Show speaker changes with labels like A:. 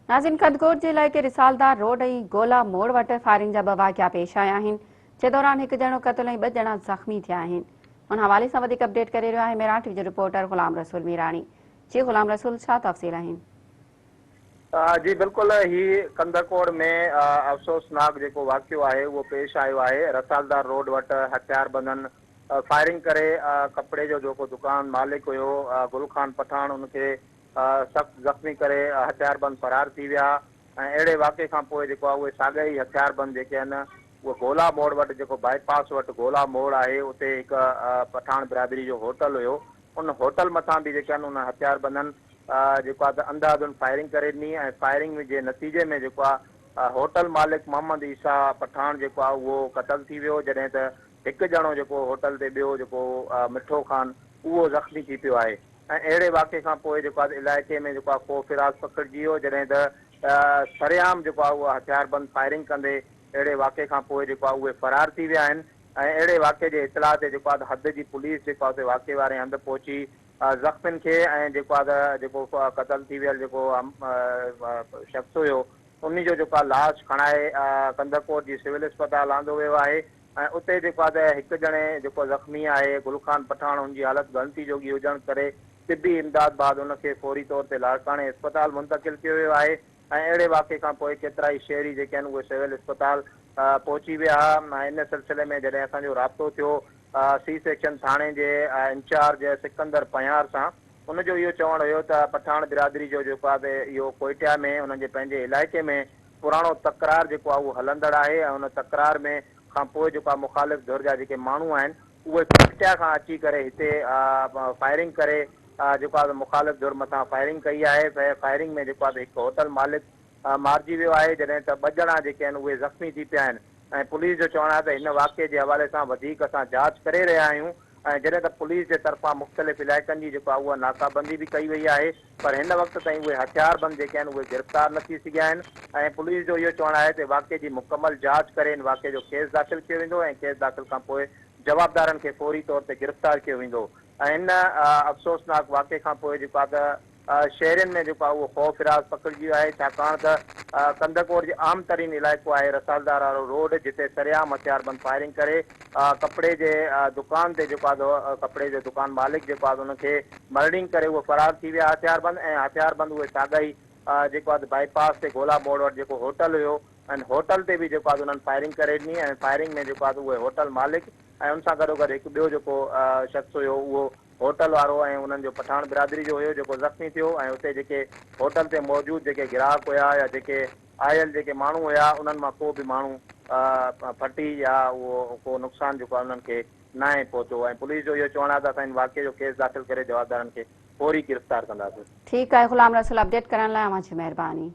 A: ناظرين ڪنڌڪوٽ جي علائقي رسالدار روڊ ۽ گولا موڙ وٽ فائرنگ جا ٻه واقعا پيش آيا آهن جنهن دوران هڪ ڄڻو قتل ۽ ٻه ڄڻا زخمي ٿيا آهن ان حوالي سان وڌيڪ اپڊيٽ ڪري رهيو آهي ميران ٽي وي جو رپورٽر غلام رسول ميراڻي جي غلام رسول ڇا تفصيل آهن.
B: جي بلڪل هي ڪنڌڪوٽ ۾ افسوسناڪ جيڪو واقعو آهي اهو پيش آيو آهي رسالدار روڊ وٽ هٿياربندن فائرنگ ڪري ڪپڙي جو جيڪو دڪان مالڪ هيو گل خان پٺاڻ ان کي سخت زخمي ڪري هٿياربند فرار ٿي ويا ۽ اهڙي واقعي کان پوء جيڪو آهي اهي ساڳيا ئي هٿياربند جيڪي آهن اهي گولا موڙ وٽ جيڪو بائي پاس وٽ گولا موڙ آهي اتي هڪ پٺاڻ برادري جو هوٽل هيو ان هوٽل مٿان به جيڪي آهن انهن هٿياربندن جيڪو آهي ته انڌاڌن فائرنگ ڪري ڏني ۽ فائرنگ جي نتيجي ۾ جيڪو آهي هوٽل مالڪ محمد عيسيٰ پٺاڻ جيڪو آهي اهو قتل ٿي ويو جڏهن ته هڪ ڄڻو جيڪو هوٽل تي ٻيو جيڪو مٺو خان اهو زخمي ٿي پيو آهي. ۽ اهڙي واقعي کان پوء جيڪو آهي علائقي ۾ جيڪو آهي خوف هراس پکڙجي ويو جڏهن ته سرعام جيڪو آهي اهو هٿياربند فائرنگ ڪندي اهڙي واقعي کان پوء جيڪو آهي اهي فرار ٿي ويا آهن ۽ اهڙي واقعي جي اطلاع تي جيڪو آهي حد جي پوليس جيڪو آهي اتي واقعي واري هنڌ پهچي زخمين کي ۽ جيڪو آهي ته جيڪو قتل ٿي ويل جيڪو شخص هيو انهي جو جيڪو آهي لاش کڻائي ڪنڌڪوٽ جي سول اسپتال آندو ويو آهي ۽ اتي جيڪو آهي ته هڪ ڄڻي جيڪو زخمي آهي گل خان پٺاڻ ان جي حالت ڳڻتي جوڳي هجڻ ڪري طبي امداد بعد ان کي فوري طور تي لاڙڪاڻي اسپتال منتقل ڪيو ويو آهي ۽ اهڙي واقعي کان پوء ڪيترائي شهري جيڪي آهن اهي سول اسپتال پهچي ويا ۽ ان سلسلي ۾ جڏهن اسان جو رابطو ٿيو سي سيڪشن ٿاڻي جي انچارج سڪندر پنهيار سان ان جو اهو چوڻ هيو ته پٺاڻ برادري جو جيڪو آهي ته اهو ڪوئٽيا ۾ انهن جي پنهنجي علائقي ۾ پراڻو تڪرار جيڪو آهي اهو هلندڙ آهي ۽ ان تڪرار ۾ کان پوء جيڪو آهي مخالف ڌر جا جيڪي ماڻهو آهن اهي ڪوئٽيا کان اچي ڪري هتي فائرنگ ڪري جيڪو آهي مخالف ڌر مٿان فائرنگ ڪئي آهي فائرنگ ۾ جيڪو آهي هڪ هوٽل مالڪ مارجي ويو آهي جڏهن ته ٻه ڄڻا جيڪي آهن اهي زخمي ٿي پيا آهن ۽ پوليس جو چوڻ آهي ته هن واقعي جي حوالي سان وڌيڪ اسان جاچ ڪري رهيا آهيون ۽ جڏهن ته پوليس جي طرفان مختلف علائقن جي جيڪو آهي اها ناڪابندي به ڪئي وئي آهي پر هن وقت تائين اهي هٿياربند جيڪي آهن اهي گرفتار نه ٿي سگهيا آهن ۽ پوليس جو اهو چوڻ آهي ته واقعي جي مڪمل جاچ ڪري ان واقعي جو ڪيس داخل ڪيو ويندو ۽ ڪيس داخل کانپوء جوابدارن کي فوري طور تي گرفتار ڪيو ويندو ۽ هن افسوسناڪ واقعي کانپوء جيڪو آهي ته شهرين ۾ جيڪو آهي اهو خوف هراس پکڙجي ويو آهي ڇاڪاڻ ته ڪنڌڪوٽ جي عام ترين علائقو آهي رسالدار وارو روڊ جتي سرعام هٿياربند فائرنگ ڪري ڪپڙي جي دڪان تي جيڪو آهي ڪپڙي جو دڪان مالڪ جيڪو آهي ان کي مرڊنگ ڪري اهي فرار ٿي ويا هٿياربند ۽ هٿياربند اهي ساڳا ئي جيڪو آهي بائي پاس تي گولا موڙ وٽ جيڪو هوٽل هيو ان هوٽل تي به جيڪو آهي انهن فائرنگ ڪري ڏني ۽ فائرنگ ۾ جيڪو آهي اهي هوٽل مالڪ ۽ ان سان گڏوگڏ هڪ ٻيو جيڪو شخص هيو اهو هوٽل وارو ۽ انهن جو پٺاڻ برادري جو هيو جيڪو زخمي ٿيو ۽ اتي جيڪي هوٽل تي موجود جيڪي گراهڪ هيا يا جيڪي آيل جيڪي ماڻهو هيا انهن مان ڪو به ماڻهو ڦٽي يا اهو ڪو نقصان جيڪو آهي انهن کي ناهي پهتو ۽ پوليس جو اهو چوڻ آهي ته اسان ان واقعي جو ڪيس داخل ڪري جوابدارن کي فوري گرفتار ڪنداسين.
A: ٺيڪ آهي غلام رسول اپڊيٽ ڪرڻ لاء اوهان جي مهرباني.